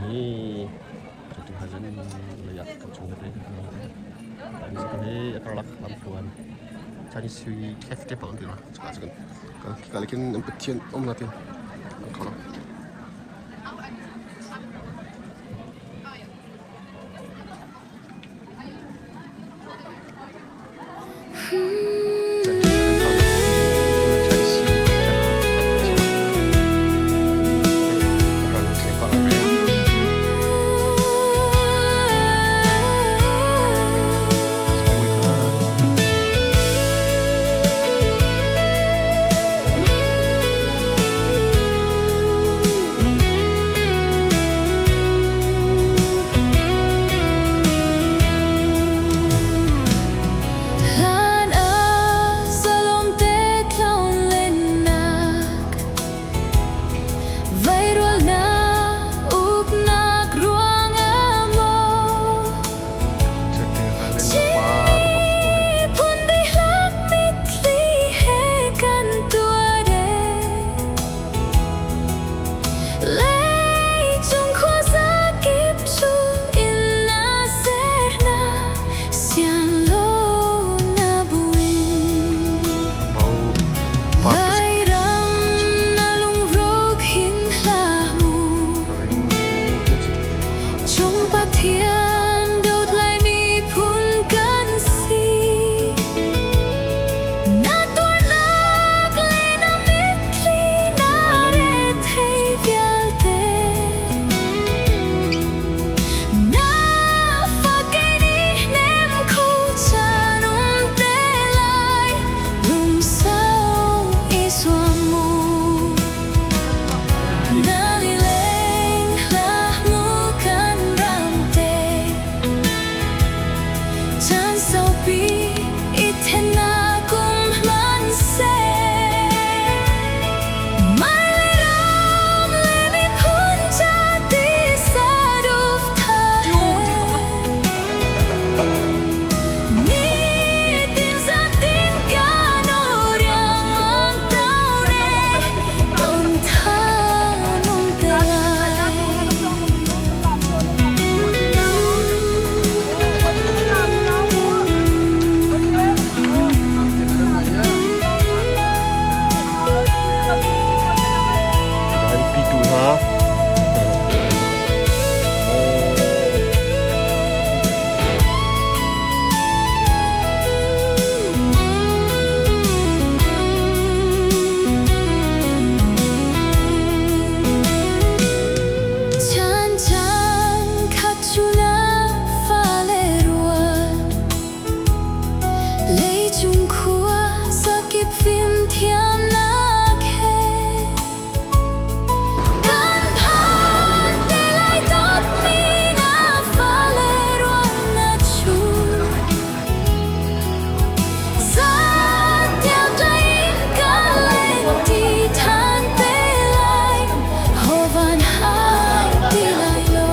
Hi cu ha zan lei ah kan chung te hi a karlak lamtluan Chinese Hui Cafe te pang ti la chaka chuan ka lekin an pathian om na tin an kholo. Hlan ah zalongte tlonlennak, vairualnak uknak ruangah maw Phun dihlak mitthli he kan tuar ee. Leicung khuazakip cu inn na ser hna, sian lo na buin. Vairam na lungrawk hin hlah mu, Cung Pathian dawt lai miphun kan si. Na tuarnak le na mitthli na rethei vialte. Na fake nih hnem kho caan um te lai, lungsau i zuam mu. Na lileng hlah mu kan ram te. Caan saupi i thennak um hmanhseh, Mai le ram le miphun ca ti saduhthah he. Nitin zatin kan riangmang taure, ton than um te lai. Pitu hna. Chan chan khat cu na fale rual, leicung khua zakip fimthiamnak he kan phan te lai dawtmi na fale rual na cu. Zatial in ka lengti than te lai, ho van hai ti lai lo.